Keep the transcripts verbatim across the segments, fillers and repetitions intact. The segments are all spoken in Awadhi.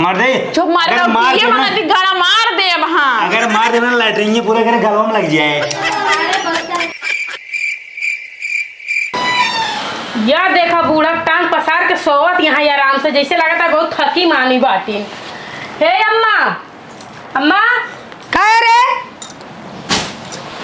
मार दे। चुप, मार अगर दे, मार ये दे ना, वाला दिग्गाड़ा मार दे अब, हाँ। अगर मार देबे ना, लैट्रिन पूरा करे गलवा में लग जाए। या देखा, बूढ़ा टांग पसार के सोवत यहाँ आराम से, जैसे लगता बहुत थकी मानी बाटी। हे अम्मा, अम्मा। का रे?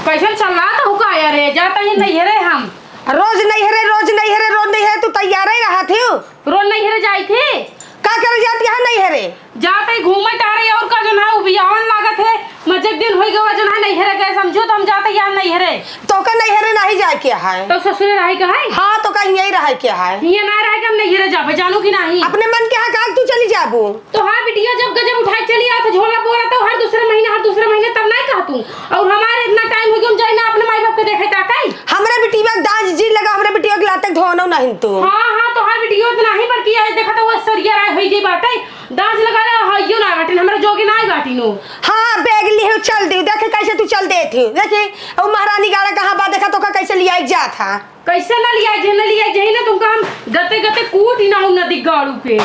कैसन चल रहा था हुका यार रे? जाता ही नहीं है रे हम। रोज नहीं है रे, रोज नहीं है रे, रोज नहीं है, तू तैयार ही रहा थी। रोज नैहरे जाई थी। का करे जात यहाँ नैहरे? जात ही घूमे टहरे और का जौन है, उ बियाहन लागत है। मजे के दिन होई गवा जौन है नैहरे गए, समझो तो हम जात ही यहाँ नैहरे। तोका नैहरे नहीं जाए के है। तो ससुरे रही का है? हाँ, तोका यहीं रहे के है। ये ना रहे कि हम नैहरे जाबे, जानू कि नहीं? अपने मन के हाँ काल तू चली जाबू। तो हाँ बिटिया, जब गजब उठाए चली आओ तो झोला बोरा तो हर दूसरे महीने, हर दूसरे महीने तब नहीं कहा तू। और हमारे इतना टाइम हो गया, हम जाए ना अपने माई बाप के देखे ताकई। हमरे बिटिया के दाज जी लगा, हमरे बिटिया के लाते धोनो नहीं तू। हाँ, हाँ, तोहार बिटिया इतना ही बड़की है, देखा तो वो सरिया राय होई गई बाटे, दाज लगा ले, हइयो ना बाटिन, हमरा जोगे ना बाटिन हो। हाँ, बैग लिहे चल दे, देखे कैसे तू चल देत हो, देखे, ओ महारानी गाड़ा कहाँ बा, देखा तो का कैसे लिया जात हा। कैसे ना लिया जे, ना लिया जे ना तुमका हम गते गते कूट ही ना हूँ नदी गाड़ू के,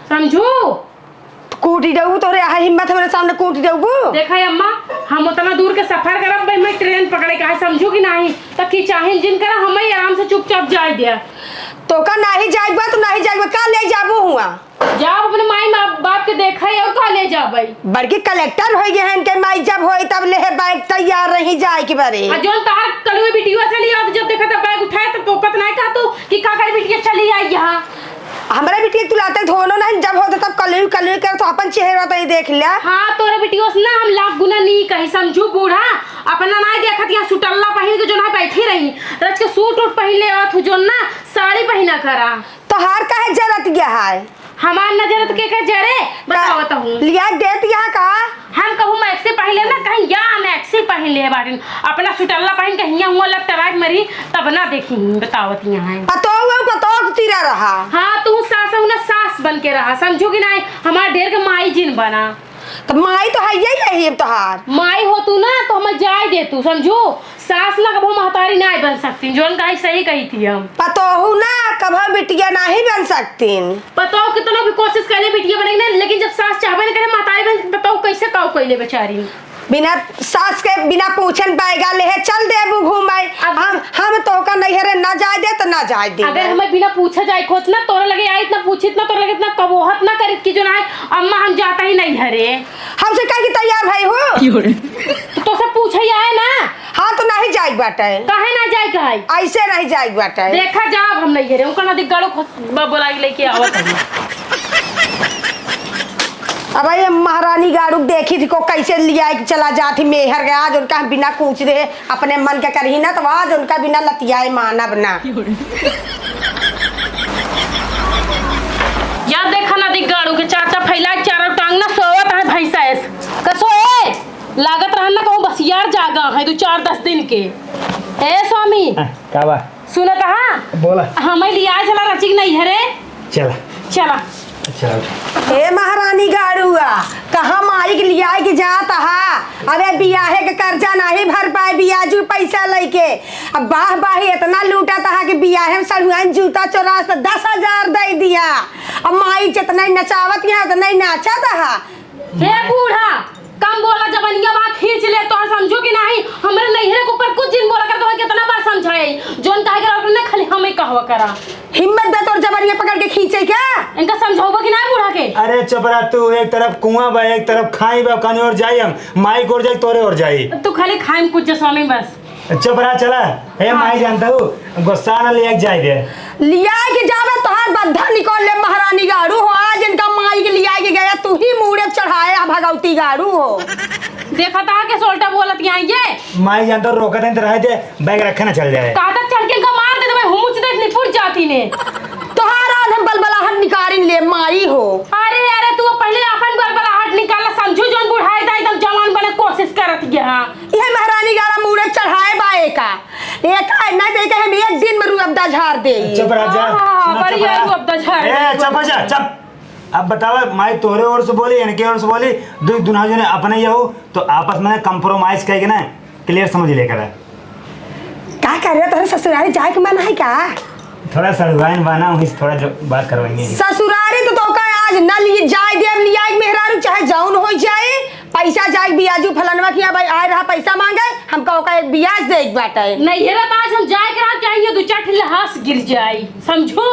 समझो। कूटी देबू तोरे, अहा हिम्मत हमरे सामने कूटी देबू? देखा अम्मा, हम उतना दूर के सफर करब भाई, मैं ट्रेन पकड़े का है, समझू कि नहीं? तो खिंचाहिन जिन करा, हम ही आराम से चुपचाप जाए दिया। तोका नहीं जाए बा, तू नहीं जाए बा, का ले जाबू हुआ? जाब अपने माई माँ बाप के देखा और का ले जाबे? बड़की कलेक्टर हो गए हैं इनके माई, जब होई तब ले बैग तैयार रही जाए के बारे। आ जौन तहार कलुए बिटिया चली आओ, जब देखा तब बैग उठाए, तब तोकत नहीं कहा तू कि का कर बिटिया चली आई यहाँ। हमरे बिटिया के तू लाते धोनो नहीं, जब होते तब कलुई कलुई कर, तो अपन चेहरा तो ही देख लिया। हाँ, तोरे बिटिया से ना हम लाख गुना नी कही, समझू बूढ़ा, अपना ना देखत यहाँ सुटल्ला पहिन के जो ना बैठी रही, रच के सूट उट पहिन ले आवत हूँ, जो ना साड़ी पहिना करा। तोहार काहे जरत गया है? हमार नजरत के का जरे? का बतावत हूँ। लिया देत यहाँ का? हम कहूँ मैक्सी पहिन ले ना, कहीं या मैक्सी पहिन ले बाटिन। अपना सुटल्ला पहिन के हियाँ हुआँ लपटरात मरी, तब ना देखी ही, बतावत यहाँ है। पतोह हुआ, पतोह के तीरा रहा। हाँ, तू सास हूँ ना, सास बन के रहा, समझू कि नहीं? हमार ढेर के माई जिन बना। तो माई तो है यही है तोहार। माई हो तू ना, तो हमें जाए दे तू, समझू? सास ना कभो महतारी नाहीं बन सकतीं, जौन कही सही कही थी हम। पतोहू ना कभो बिटिया नाहीं बन सकतीं। पतोह कितनो भी कोशिश कर ले बिटिया बने के ना, लेकिन जब सास चाहबे न करे महतारी बन, पतोह कैसे काऊ कैले बेचारी। बिना सास के बिना पूछन बैगा लेहे चल देबू घूमे। अब हम, हम तोहका नैहरे ना जाए दे तो ना जाए दे। अगर हमें बिना पूछे जाए खोत ना, तोरे लगे आई इतना पूछित ना, तोरे लगे इतना कबोहत ना करित कि जो ना है, अम्मा हम जाता ही नैहरे। हमसे कहे कि तैयार भाई हो। तो तोसे पूछे आए ना। हाँ, तो नहीं जाए बाटे। काहे ना जाए के है? ऐसे नहीं जाए बाटे। देखा जाओ, हम नहीं गिरे। उनका नदी गाड़ो खस-, ब-, बोला के लेके आवत है। अब ये महारानी गाड़ू देखी थी को कैसे लिया के चला जात ही मेहर के। आज उनका हम बिना पूछ दे अपने मन के करही ना, तो आज उनका बिना लतियाए मानब ना। या देखा नदी गाड़ू के चार चार फैला के चारों टांग ना सोवत है भैंसा ऐस। कसो ए? लागत रहन ना कहूँ बसियार जागा है दू चार दस दिन के। ए स्वामी, हाँ, का बा? सुनत हा? बोला। हमें लिया चला रचिक नहीं है रे। चला। चला। चला। ए महारानी गाड़ुआ, कहाँ माई के लिया के जात हा? अबे बियाहे के कर्जा नहीं भर पाए, बियाजू पैसा लेके। अब बाह बाही इतना लूटत हा कि बियाहे में सड़ुआइन जूता चोरा से दस हजार दे दिया। अब माई जितना ही नचावत यहाँ उतना ही नाचत हा। हे बूढ़ा, कम बोला, जबनिया बा खींच ले, तोहर समझो कि नाही? हमरे नैहरे के ऊपर कुछ जिन बोला कर, तोहर कितना बार समझाए, जोन कहे के रहो ना, खाली हमें कहवा करा। हिम्मत बा तोर जबनिया पकड़ के खींचे के? इनका समझाओबा कि नाही बूढ़ा के? अरे चुप रह तू, एक तरफ कुआं बा, एक तरफ खाई बा, कहीं और जाई हम, माई के ओर जाई, तोरे ओर जाई। तू खाली खाई में कुछ जा स्वामी बस। चुप रहा, चला। ए, हाँ। माई जानता हूँ, गुस्सा न लिया जाए दे। लिया के जावे तोहार बद्धा निकाल ले महारानी गाड़ू हो। आज इनका माई के लिया के गया, तू ही मूड़े चढ़ाए आ भगवती गाड़ू हो। देखा था के सोल्टा बोलत यहाँ ये। माई जानता हूँ, रोकत हैं तो रहे दे, बैग रखे ना चल जाए। कहा तक चढ़ के इनका मार दे तो मैं हुमुच दे निपुर जाती ने। तोहार आज हम बलबलाहट निकारिन ले माई हो। अरे, अरे, तू पहले अपन बलबलाहट निकाल, समझू जोन बुढ़ाई दा एकदम जवान बने कोशिश करत गया। इहे महारानी गाड़ा मूड़े चढ़ाए बा एका। एका ना दे के हम एक दिन में रुअबदा झाड़ दे। चुप रह जा। हाँ, हाँ, सुनो, बड़ी चुप रह। रुअबदा झाड़ ए, दे। चुप हो जा, चुप। अब बतावा, माई तोहरे ओर से बोली, इनके ओर से बोली, दु-, दुन्हा जने अपने ही हो, तो आपस में compromise करके ना clear समझ ले करा। का कर रहे, तोहरे ससुरारी जाए के मन है का? थोड़ा सड़ुआइन बना, वहीं से थोड़ा जो बात करवाएंगे। ससुरारी तो तोका न लिए जाए देब, लियाई मेहरारू, चाहे जौन होइ जाए, पैसा जाए बियाजू फलनवा किहाँ भाई आए रहा पैसा माँगे, हमका ओका एक बियाज देइ के बाटे। नैहरे त आज हम जाए के रहा, चाहे ये दू चार ठिल्ला हँस गिर जाए, समझू?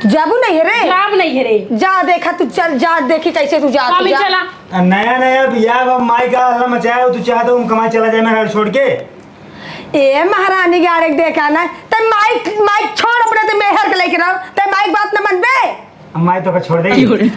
तू जाबू नैहरे? जाब नैहरे। जा देखा, तू चल, जा देखी कैसे तू जा, तू स्वामी जा। चला। आ, नया नया बियाह बा, माई का हल्ला मचाया हो, तू चाहत हो हम कमाई चला जाए मेहरारू छोड़ के? ए महारानी गाड़े के देखा ना, ते माई, माई छोड़ अपने, ते मेहर के लेके रहो, ते माई के बात न मनबे। अब माई तो का छोड़ देगी।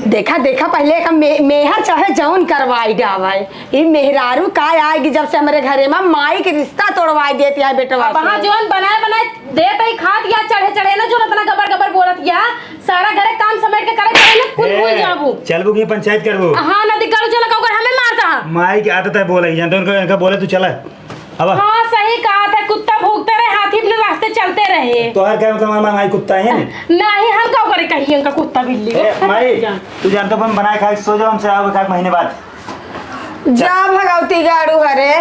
देखा, देखा, पहले एक मे-, मेहर चाहे जौन करवाई डावे, ई मेहरारू का आएगी जब से हमरे घरे में, माई के रिश्ता तोड़वाई देती है बेटवा अब हाँ से। जौन बनाए बनाए देत ही खात या चढ़े चढ़े ना, जौन इतना गबर गबर बोलत या, सारा घरे काम समेट के करे पड़े ना, कुल भूल ए, जाबू। चलबू कि पंचायत करबू? हाँ, नदी गाड़ू चला, का ओकर हमें मारता है। माई के आदत है बोले, जानते उनको, इनका बोले तू चला। अब हाँ, सही कहा था, कुत्ता भूकते रहे, हाथी अपने रास्ते चलते रहे। तोहर क्या मतलब, हमार माई कुत्ता है? नहीं, हम का करे कहिए उनका कुत्ता बिल्ली को? ए, माई, जा। तू जानते अपन बनाए खाए सो जाओ, हमसे आओगे खाए महीने बाद। जा भगवती गाड़ू हरे,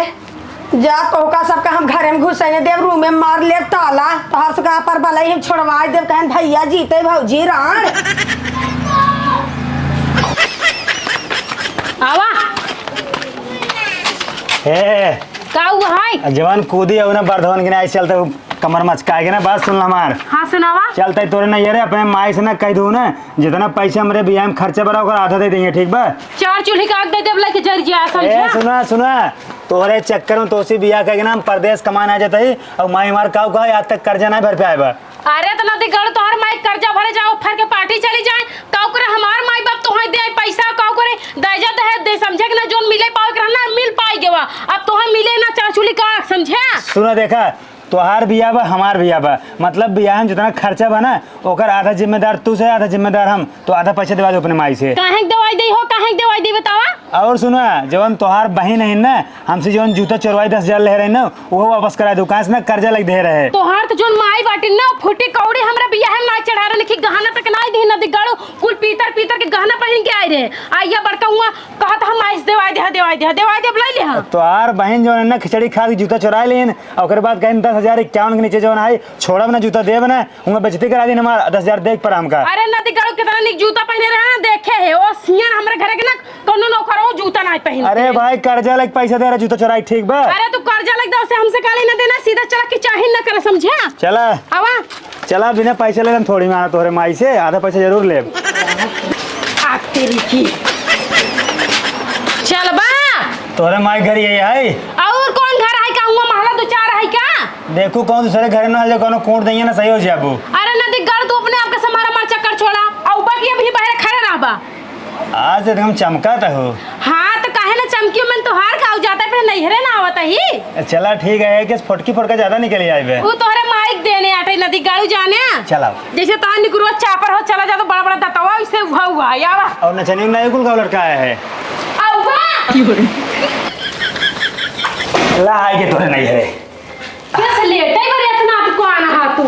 जा तोहका सबका हम घरे में घुसे नहीं देब, रूम में मार लेब ताला, तोहर सबका पर भले ही हम छोड़वाए देब, कहन भैया जीते भौजी राण। आवा। ए, का हुआ है? जवान कूदी है ना, बर्धवन के ना, ऐसे चलते कमर मचकाए के ना, बात सुन ला हमार। हाँ, सुनावा। चलते तोरे नैहरे अपने माई से ना कह दू ना, जितना पैसा हमरे बियाह में खर्चा बरा, ओकर आधा दे देंगे, ठीक बा? चार चूल्ही का आग दे देब, लेके जर जा, समझा? ए, सुना, सुना, तोहरे चक्कर में तोसी बियाह कह के ना हम परदेस कमाए ना जाते ही, और माई हमार काऊ कहा आज तक कर्जा ना भर पे आए बा। अरे तो नदी गाड़ू, तोहर माई कर्जा भरे जाओ, फर के पार्टी चली जाए, काऊ करे हमार माई बाप तोहे दे पैसा, काऊ करे दहेजा दहेज दे, समझे कि ना, जोन मिले पावे के रहना मिल पाई गवा, अब तोहे मिले ना चार चूल्ही का आग, समझे? सुना देखा, तोहार बियाह बा, हमार बियाह बा, मतलब बियाह में जितना खर्चा बा ना, ओकर आधा जिम्मेदार तू से, आधा जिम्मेदार हम। तो आधा पैसा देवा दे अपने माई से। काहे के देवाई दे हो, काहे के देवाई दे बतावा? और सुना, जवन तोहार बहिन है ना, हमसे जवन जूता चोरवाई दस हजार ले रहे ना, वो वापस करा दो, काहे से ना कर्जा लग दे रहे। तोहार तो जवन माई बाटी ना, फूटी कौड़ी हमरा बियाह में ना चढ़ा रहे, कि गहना तक ना दी ना दी गाड़ू, कुल पीतर पीतर के गहना पहन के आए रहे। आ या बड़का हुआ कहत हम माई से देवाई दे, देवाई दे, देवाई दे, बुलाई ले हाँ। तोहार बहिन जवन है ना, खिचड़ी खा के जूता चोराई लेन, ओकरे बाद कहिन दस हजार इक्यावन के नीचे जवन आई, छोड़ब ना, जूता देब ना, उनका बेइज्जती करा दीन हमार, दस हजार देख पर हमका। अरे नदी गाड़ू कितना निक जूता पहने रहे ना, देखे है, ओ सियान हमरे घरे के ना, कौनो नौकर हो जूता ना पहन अरे के। भाई, कर्जा लेके पैसा दे रहा, जूता चोराई, ठीक बा? अरे तू कर्जा लेके दे, उसे हमसे काले ना देना, सीधा चला के चाहे ना करे, समझे? चला। आवा। चला, बिना पैसा ले हम थोड़ी मारा तोहरे माई से, आधा पैसा जरूर लेब। आ तेरी की। चल बा। तोहरे माई घर यही है। और कौन घर है का? हुआ महला दो चार है का? देखू, कौन दूसरे घर ना, जो कौनो कूट दइए ना, सही हो जाबू। अरे नदी गाड़ू, तू अपने आप के संभारा, मार चक्कर छोड़ा। और बाकी अभी बाहर खड़े रहबा। आज एकदम चमका तो हो। हाँ, तो काहे ना चमकियो, मन तोहार का जाता है, अपने नैहरे ना आवत ही। चला ठीक है, कि फोटकी फोटका ज्यादा निकल आए बे। वो तोहरे माइक देने आटे नदी गाड़ू जाने। चला। जैसे तोहार निकुरवा चापर हो, चला जा तो बड़ा बड़ा दतवा, इससे उभा हुआ है, आवा। और नचनी नहीं कुल का लड़का आया है। आवा। ला, आए के तोरे नैहरे। कैसे लेटे बरे इतना दुकान हा तू?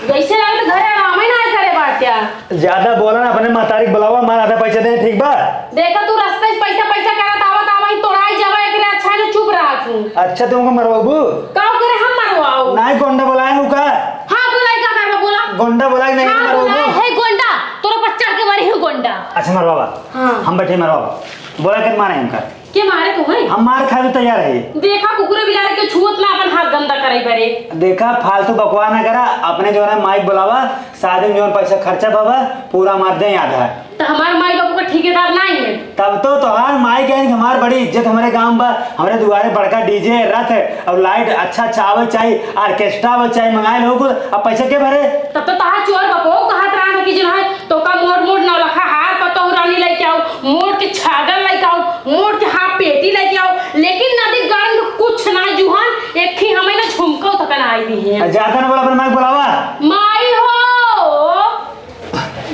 वैसे लगे तो घरे आराम ही ना करे बाट्या। ज्यादा बोला ना, अपने महतारी के बुलावा, मार आधा पैसा दे, ठीक बा? देखा तू रास्ते से पैसा पैसा करत आवत आवा ही तोड़ाई जावा, एकरे अच्छा है ना चुप रहा तू। अच्छा, तुमको मरवाबू? का करे हम मरवाओ? नाई गोंडा बुलाए हूँ का? हाँ, बुलाई का करबा बोला? गोंडा बुलाए नहीं हाँ, मरवाबू? बुलाए है गोंडा, तोरा पर चढ़ के मरी हूँ गोंडा। अच्छा, मरवाबा। हाँ। हम बैठे मरवाबा। बोला के मारे हमका। के मारे तू है? हम मार खाए तो तैयार है। देखा, कुकुरे बिलारे के छुअत ना, अपन हाथ गंदा करे बरे। देखा, फालतू बकवास ना करा, अपने जो है माइक बुलावा, शादी में जो पैसा खर्चा बाबा, पूरा मार दे आधा। तो हमार माई बाबू का ठेकेदार नहीं है। तब तो तोहार माई के हमार बड़ी इज्जत हमारे गांव बा, हमारे दुआरे बड़का डीजे, रथ और लाइट अच्छा अच्छा आवे चाहिए, ऑर्केस्ट्रा आवे चाहिए, मंगाए लोग, अब पैसा के भरे? तब तो तोहार चोर बपो कहत रहा कि जो है तोका मोट मोट नौलखा हार पतोह रानी लेके आओ, मोट के छागल लेके आओ, मोट के हाफ पेटी लेके आओ, लेकिन नदी गाड़ू में कुछ ना जुहान, एक ही हमें ना झुमको तक ना आई दी है। आ, ज्यादा ना बोला, अपन माई बुलावा। माई हो,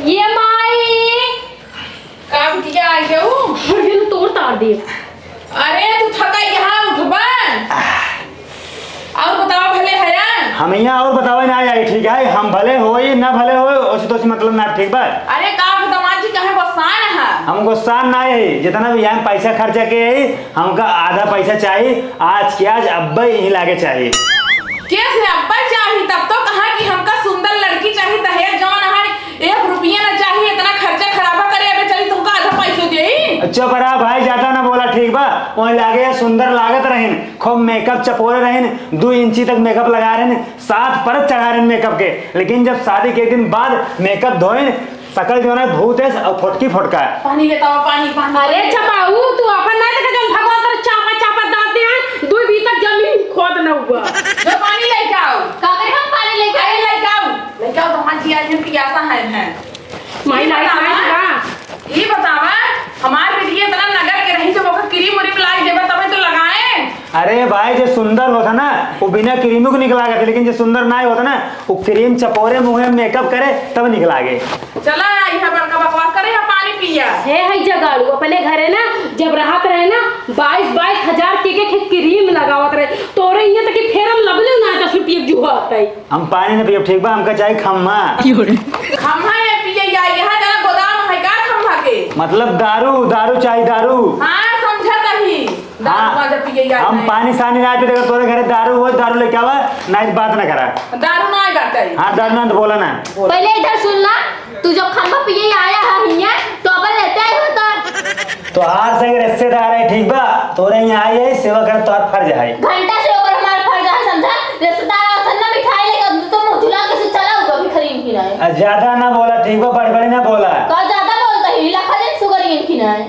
ये माई। का बिटिया आई है ऊ? और ये तोड़ ताड़ दे। अरे तू थका यहाँ उठबा। और बतावा भले हया? हम यहाँ और बतावे ना आई, ठीक है? हम भले होई, ना भले होई, ओसे तोसे मतलब ना, ठीक बा? अरे का बतावा जी, काहे गुस्सान है? हम गुस्सान ना है, जितना भी यहाँ पैसा खर्चा के है, हमका आधा पैसा चाहिए, आज के आज अब्बे यहीं लागे चाहिए। कैसे अब्बे चाहिए? तब तो कहा कि हमका सुंदर लड़की चाहिए, दहेज जौन है, एक रुपया ना चाहिए, इतना खर्चा खराबा करे, अबे चली तुमका आधा पैसो देई। चुप रहा भाई, ज्यादा ना बोला, ठीक बा? वहीं लागे या सुंदर लागत रहिन, खूब मेकअप चपोरे रहिन, दो इंची तक मेकअप लगा रहिन, सात परत चढ़ा रहिन मेकअप के, लेकिन जब शादी के एक दिन बाद मेकअप धोइन, शकल जो है भूत है और फोटकी फोटका है। पानी लेता हुआ, पानी, पानी। अरे चपाऊ, तू अपन ना देखे जौन भगवान तोर चापा चापा दांत दे हैं, दो बीता जमीन खोद न हुआ। जो पानी लेके आओ। का करे हम पानी लेके अरे लेके आओ, लेके आओ, तो हमार जिया जन पियासा है, हैं। माई, ये माई, बतावा, माई, का? ये बतावा, हमार बिटिया इतना नगर के रही, जब ओकर क्रीम उरीम लाई देबा, तबे तो लगाए। अरे भाई, जे सुंदर होत है ना, वो बिना क्रीम के निक लागत है, लेकिन जे सुंदर ना होत है ना, वो क्रीम चपोरे मुँहे मेकअप करे, तब निक लागे। चला, यहाँ बड़का बकवास करे, यहाँ पानी पिया। हे, हई जगाड़ू, अपने घरे ना, जब रहत रहे ना, बाईस बाईस हजार के, के, के क्रीम लगावत रहे, तोरे इहाँ तक कि फेरन लवली ना दस रुपये के जुआ होता है। हम पानी न पियब, ठीक बा? हमका चाही खम्हा। खम्हा ये पिए या, यहाँ जना गोदाम है का खम्हा के? मतलब दारू, दारू चाही, दारू। हाँ, समझत रही। दारू हाँ, वाला पिए या हम नहीं। पानी सानी ना पी, देखो तोरे घरे दारू हो, दारू लेके आवा, नहीं तो बात ना करा। दारू ना बाटे। हाँ, दारू ना तो बोला ना। पहले इधर सुन ला, तू जब खम्हा पिए आया है हियाँ, तो अपन लेते आए हो तो। तोहार से रिश्तेदार है, ठीक बा? तोरे यहाँ आई है, सेवा कर तोहार फर्ज है। घंटा से ओकर हमार फर्ज है, समझा? रिश्तेदार आवत है ना, मिठाई लेकर तो मुँह झुला के से चला हुआ भी खरीद की ना है। आ, ज्यादा ना बोला, ठीक बा? बड़बड़ ना बोला। का ज्यादा बोलता है? लखा दिन सुगर इनकी ना है।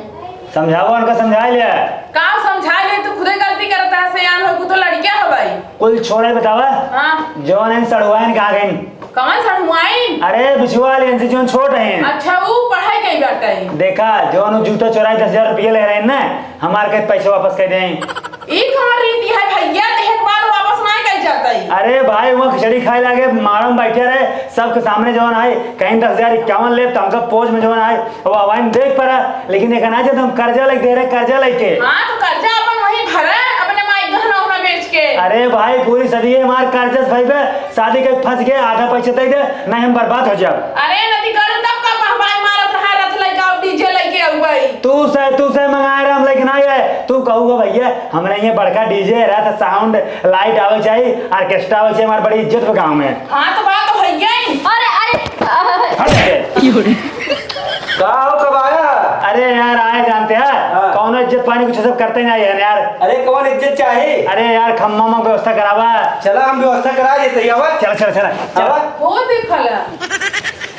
समझावा उनका, समझा लिया। का समझा ले, तू खुदे गलती करता है, सयान हो, तू तो लड़किया हो भाई। कुल छोड़े बतावा। हाँ। जौन है सड़ुआइन कहाँ गइन? कौन सड़ुआइन? अरे बिछुआ वाली इनसे जौन छोट है। अच्छा, वो पढ़ाई गई बाटे। देखा, जौन वो जूता चोराई दस हजार रुपये ले रहे हैं ना, हमार के पैसे वापस कर दें। ई कौन रीति है भैया, एक बार वापस ना कर जाता है। अरे भाई, वहाँ खिचड़ी खाए लागे, माड़म बैठे रहे, सबके सामने जौन है, कहीं दस हजार इक्यावन ले, तो हमका पोज में जौन है, वो हवाई में देख पड़ा, लेकिन एक ना जब हम कर्जा लेके दे रहे, कर्जा लेके। हाँ, तो कर्जा अपन वहीं भरे, अपने माई गहना उहना बेच के। अरे भाई, पूरी सदी है हमार कर्जा से भाई बे, शादी के फंस गए, आधा पैसा दे दे, नहीं हम बर्बाद हो जाब। अरे नदी करू तब का बहबाई मारत रहा, रथ लेके आओ, डीजे लेके आओ भाई। तू से, तू से मंगाए रहे, हम लेके ना आए। तू कहूगा भैया, हमरे ये बड़का डीजे, रथ, साउंड, लाइट आवे चाहिए, ऑर्केस्ट्रा आवे चाहिए, हमारी बड़ी इज्जत बा गाँव में। हाँ, तो बात तो है ही। अरे, अरे, अरे। हट से। का हो, कब आया? अरे यार, आए जानते हैं, हाँ। कौनो इज्जत पानी कुछ सब करते नहीं है यार। अरे, कौन इज्जत चाही? अरे यार, खम्मा में व्यवस्था करावा। चला, हम व्यवस्था करा देते हैं, आवा। चला, चला, चला, चला। आवा। हो देखला,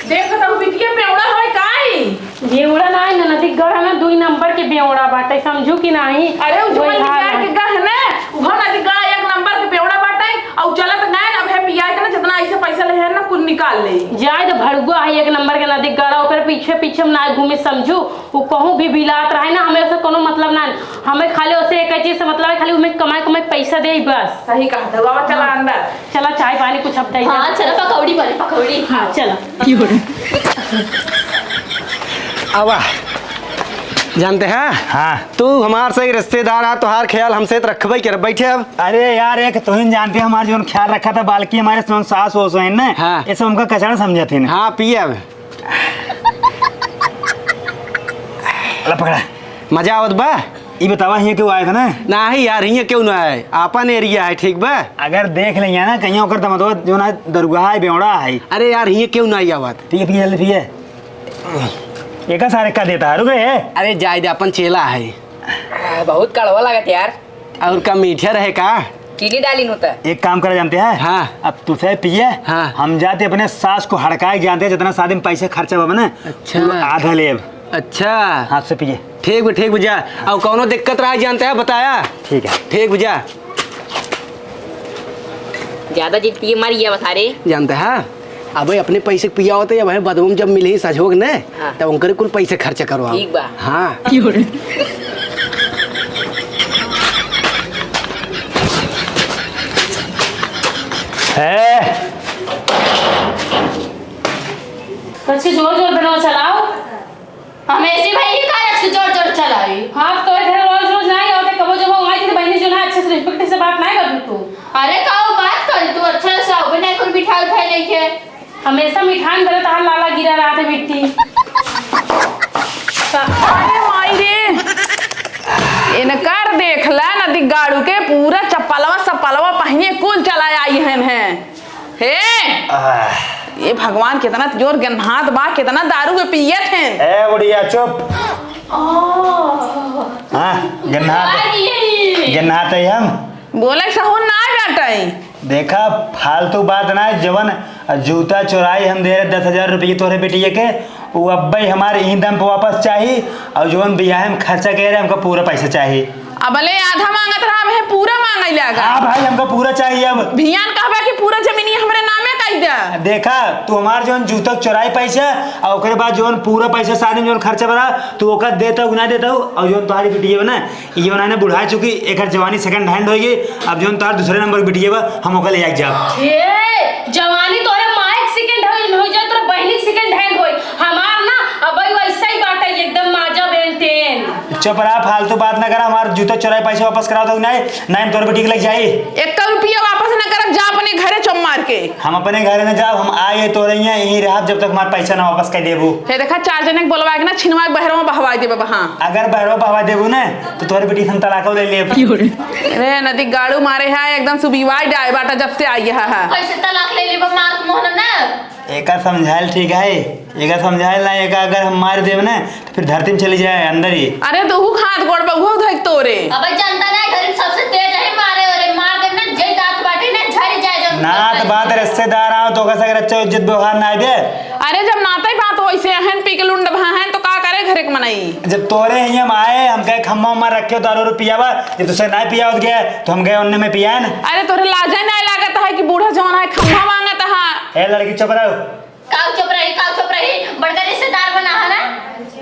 देख तो बिटिया बेवड़ा है काई? बेवड़ा ना है, ननदी गढ़ में दुई नंबर के बेवड़ा बाटे, समझू कि नहीं? अरे, उ वही जवन हाल बिहार है। के गढ़ है ना, उहो नदी गढ़ एक नंबर के बेवड़ा बाटे। अउ चलत ना, ना भे पिया के ना, जितना ऐसे पैसा ले है ना, कुल निकाल ले। जाए तो भड़ुआ है एक नंबर के नदी गढ़ा, ओकर पीछे पीछे हम ना घूमे समझू। वो कहूँ भी बिलात रहे ना, हमें उसे कोनो मतलब ना है। हमें खाली उसे एक चीज से मतलब है, खाली उमें कमाए कमाए पैसा दे बस। सही कहा था बाबा, चला अंदर। चला चाय पानी कुछ अब दे हाँ, दे। चला पकौड़ी बने, पकौड़ी। हाँ, चला। आवा, जानते हैं? हाँ। तू हमार सही रिश्तेदार आ, तोहार ख्याल हमसे तो रखबे कर, बैठे अब। अरे यार, एक तुहिन जानते हैं हमार जौन ख्याल रखा था, बालकी हमारे जौन सास ओस हैं ना, हाँ। ये सब हमका कचरा समझत हैं। हाँ, पिए अब। ला पकड़ा। मजा आवत बा? ई बतावा, हियाँ केहू आए था ना? नाही यार, हियाँ केहू ना आए, आपन एरिया है, ठीक बा? अगर देख लेंगे ना, कहीं ओकर दमदवा जौन है, दरुआ है, बेवड़ा है। अरे यार, हियाँ केहू ना आवत। पिए, पिए, जल्दी पिए। एका सारे का देता है, रुक रे। अरे जाए दे, अपन चेला है। आ, बहुत कड़वा लागत यार। और का मीठा रहे का? चीनी डालिन होता। एक काम करा जानते हैं? हाँ। अब तुसे पिए, हाँ। हम जाते अपने सास को हड़काए जानते हैं, जितना शादी में पैसे खर्चा बा ना, अच्छा। तू आधा लेब। अच्छा। हाथ से पिए। ठीक बा, ठीक बा, जा। और कौनो दिक्कत रहा जानते हैं, बताया। ठीक है। ठीक बा, जा। ज्यादा जिद पिए मर गया बता रे। जानते हैं? अबे अपने पैसे पिया होते या वह बदबू में जब मिले ही सजोग ने, हाँ। तब उनकर कुल पैसे खर्च करवाओ। ठीक बा। हाँ। है। बच्चे जोर जोर बनाओ, चलाओ। हम ऐसे भाई ही कार अच्छे जोर जोर चलाई। हाँ, तो इधर रोज रोज नहीं होते, कबो जब वो आई थी तो बहनी जो ना अच्छे से रिस्पेक्ट से बात नहीं कर तू। अरे का वो बात कर तू, अच्छा से अबे नहीं कर बिठा उठा लेके। हमेशा मिठान भरे तहार लाला गिरा रहा था मिट्टी। अरे माई रे, इनकर देखला नदी गाड़ू के पूरा चप्पलवा सप्पलवा पहिने कुल चला आई हन हैं। हे, आह। भगवान, कितना जोर गन्हात बा, कितना दारू के पियत हैं। ए बुढ़िया, चुप। हाँ, गन्हात, गन्हात है हम। बोले सहूर ना बाटई। देखा, फालतू बात ना, जवन जूता चोराई हम दे रहे दस हजार रुपये तोहरे बिटिया के, उ अब्बे हमारे यही दम पे वापस चाही, और जवन बियाह में खर्चा कह रहे, हमका पूरा पैसा चाही। अबले आधा मांगत रहा, अब है पूरा मांगे लागा। हाँ भाई, हमका पूरा चाहिए अब। भियान कहबा कि पूरा जमीनिया हमरे नामे कई दे। देखा, तू हमार जौन जूतक चोराई पैसा, और ओकरे बाद जौन पूरा पैसा शादी में जौन खर्चा भरा, तू ओकर देता हूँ कि ना देता हूँ, और जौन तुम्हारी बिटिया बना, ये बना ने बुढ़ा चुकी, एकर जवानी second hand होइगी। अब जौन तुम्हार दूसरे नंबर बिटिया बा, हम ओकर ले आके जाब। ए, जवानी तोरे माइक second hand होई, तोरे बहिनी second hand होई। हमार ना, अबई वैसे ही बाटे, एकदम माजा बेन तेन। चुप रहा, फालतू बात ना करा, हमार जूता चोराई पैसा वापस कराओ तो नहीं, नहीं हम तोर बेटी के लग जाई। एक रुपया वापस ना करब, जा अपने घरे चुप मार के। हम अपने घरे ना जाब, हम आए तो रही हैं, यहीं रहब जब तक हमार पैसा ना वापस कर देबू। हे देखा, चार जने के बोलवा के ना छिनवा के बहरवा बहवा देबे बहा। अगर बहरवा बहवा देबू ना, तो तोर बेटी हम तलाको ले लेब। रे नदी गाड़ू मारे है, एकदम सुबीवाई डाय बाटा जब से आई है। कैसे तलाक ले लेबे मार के मोहन ना? एका समझाइल ठीक है, एका समझाइल ना, एका अगर हम मार देब ना, तो फिर धरती में चली जाए अंदर ही। अरे, तो हु हाथ गोड़ बा, उहो धइक तोरे। अबे जनता ना, घर में सबसे तेज है मारे, अरे मार देब ना, जे दांत बाटे ना, झड़ जाए जब ना, तो बात रिश्तेदार आओ, तो ओका से अगर अच्छा इज्जत व्यवहार ना दे। अरे, जब नाते बात वैसे हैं, पी के लुंड भा हैं, तो का करे घरे के मनई? जब तोरे हियाँ हम आए, हम कहे खम्मा उम्मा रखे, दारू वारू पियावा, जब तुझसे ना पिया होत गया, तो हम गए उनने में पियान। अरे, तोरे लाजे ना लागत है कि बूढ़ा जवान है, खम्मा मांगत है। ए लड़की, चुप रहो। काऊ चुप रही, काऊ चुप रही, बड़का रिश्तेदार बना है ना।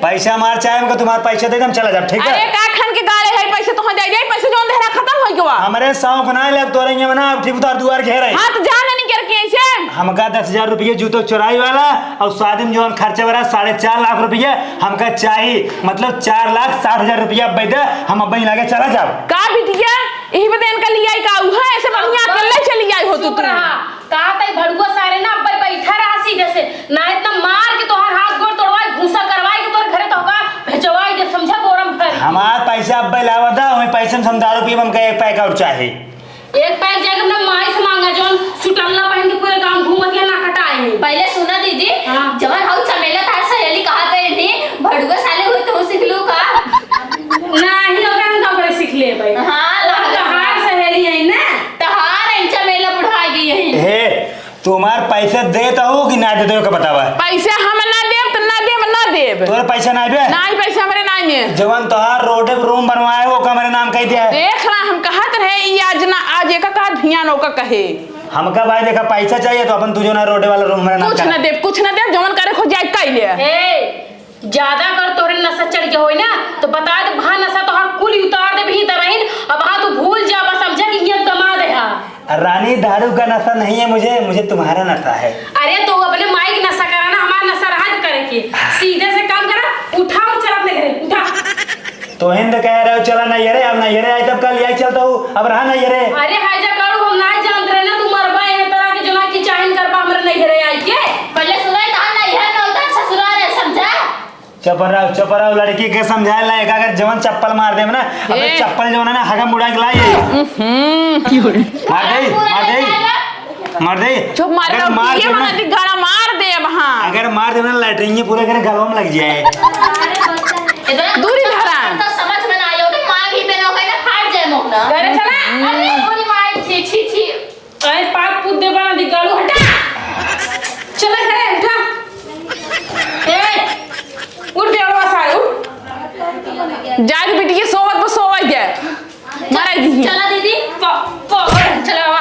पैसा मार चाहे हमको, तुम्हारा पैसा दे दे, हम चला जाब, ठीक है? अरे का खान के गाले है, पैसे तो हो जाए, जाए, पैसे जौन देहरा खत्म हो गवा। हमरे शौक ना ले, अब तोरे ये बना, अब ठीक उतार दुआर घेरे। हाँ, तो जा ना निकल के ऐसे। हमका दस हजार रुपये जूतो चोराई वाला और शादी में जौन खर्चा बरा साढ़े चार लाख रुपये हमका चाही, मतलब चार लाख साठ हजार रुपया अब दे, हम अब लागे चला जाब। का बिटिया, यही बदे इनका लियाई का, उहे ऐसे बढ़िया अकेले चली आई हो तू, चुप तू। रहा। कहा तई भड़ुआ सारे ना अब्बे बैठा रहा सीधे से, ना इतना मार के तोहार हाथ गोड़ तोड़वाई, भूसा करवाई के तोर घरे तोहका भेजवाई दे, समझा, बोरम भर। हमार पैसा अब्बे लावा दा, वही पैसे में हम दारू पीब, हमका एक पैक और चाही। एक पैक जाके अपना माई से मांगा, जौन सुटल्ला पहन के पूरे गांव घूमत है, ना कटाए है। पहले सुना दीदी, हाँ। जवन हऊ चमेला तार सहेली कहा गए नी, भड़ुआ साले हुए तो सीख लू का? नाही, ओकरा हम गाँव पर सीख लेबै। हाँ, हम लागत तोहार बा। सहेली है ना। तोहार इंचा मेला बुढ़ा गई है। हे, तुम्हार पैसा देत हो कि ना देत हो, का बतावा? पैसा हम ना देब, त ना देब, ना देब। तोरे पैसा ना बे? नाही, पैसा हमरे नाही में। जवन तोहार रोडे पे रूम बनवाए, वो का हमरे नाम कह दिया है। देख रहा, हम कहत रहे, ई आज ना, आज एका कहा ध्यान ओका कहे। हमका भाई देखा, पैसा चाहिए तो अपन तुझे ना रोडे वाला रूम हमरे नाम कुछ करा। ना देब, कुछ ना देब, जवन करे खो जाए, कह ले। हे, ज्यादा अगर तोरे नशा चढ़ गया होई ना, तो बता दे, वहाँ नशा तोहार कुल उतार दे, भी दरहिन, अब वहाँ तू भूल जा, बस समझा कि ये दमाद है। रानी, दारू का नशा नहीं है मुझे, मुझे तुम्हारा नशा है। अरे, तो अपने माई के नशा करा ना, हमारा नशा रहा करे के। सीधे से काम करा, उठा और चल अपने घरे, उठा। तो हिंद कह रहे हो, चला नैहरे, अब नैहरे आई तब कल यही चलता हूँ, अब रहा नैहरे। अरे, हैजा करू, हम ना जानत रहे ना, तू मरबा एह तरह के जना की चाहन करबा हमरे नैहरे आई के। पहले सुनाई था नैहर ना होता, ससुराल है, समझा? चुप रहो, चुप रहो, लड़की के समझाए लायक, अगर जवन चप्पल मार देब ना, अबे ए। चप्पल जवन है ना, हगम उड़ा के लाई। हम्म। मार दे, मार दे, मार दे। चुप, मार अगर दे, मार ये देब ना, मना दी, गाना मार दे अब, हाँ। अगर मार देब ना, लैट्रिन ये पूरे करे गलवा में लग जाए। इतना दूरी धरा। तो समझ में ना आयो कि माँ भी बेनो का ना फाट जाए मुंह ना। अरे चला। अरे पूरी माँ, छी, छी, छी। अरे पाप पूत दे बना दी गालू, हटा। चला घरे, उठा। ए, उठ बेवड़वा सारे, उठ। जा रे बिटिया, सोवत पर सोवत जा। मारा दी। चला दीदी, प-, प-, चला आवा।